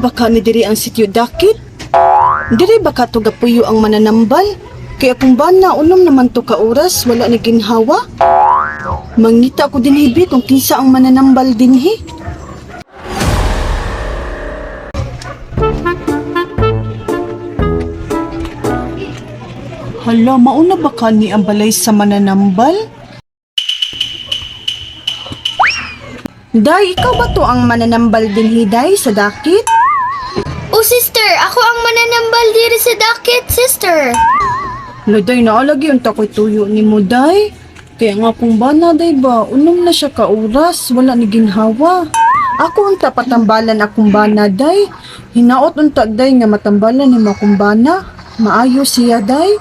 Mauna ba ka ni diri ang sitio Dakit? Diri ba ka to gapuyo ang mananambal? Kaya kung bana unom naman to ka oras, wala ni ginhawa. Mangita ko dinhi bi kung kinsa ang mananambal dinhi. Hala, mauna ba ka ni ang balay sa mananambal? Day, ikaw ba to ang mananambal dinhi, Day, sa dakit? Oh sister, ako ang mananambal diri sa dakit, sister. Hala, Day, naalagi unta ko'y tuyo ni mo, Day. Kaya nga kung bana, Day ba, unom na siya ka oras, wala ni ginhawa. Ako unta patambalan akong bana, Day. Hinaot unta, Day, nga matambalan ni mo akong bana. Maayo siya, Day.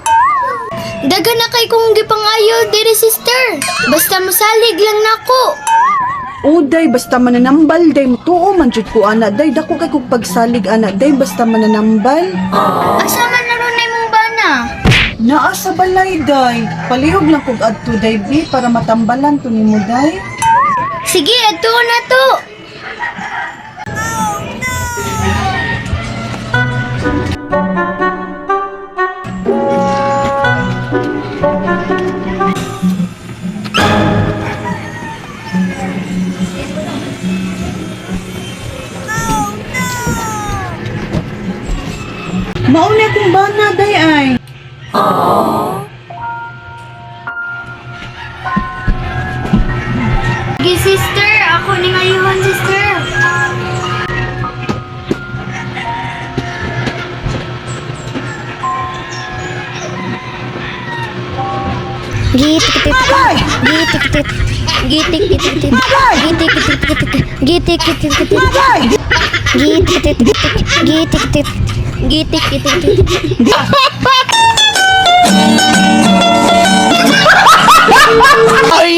Daga na kay kong gipangayo diri, sister. Basta mosalig lang nako. O, Day, basta mananambal, Day. Mutuo man jud ko, ana, Day. Dako kay kog pagsalig, ana, Day, basta mananambal. Asa man na ron imong bana? Naa sa balay, Day. Palihog lang kog adto, Day, bi, para matambalan to nimo, Day. Sige, adto na to. Mauna kong bana, Day, ay. Sige, sister, ako ni ngayon, sister. Gitik gitik gitik gitik gitik gitik gitik gitik gitik gitik gitik gitik gitik gitik. Ay!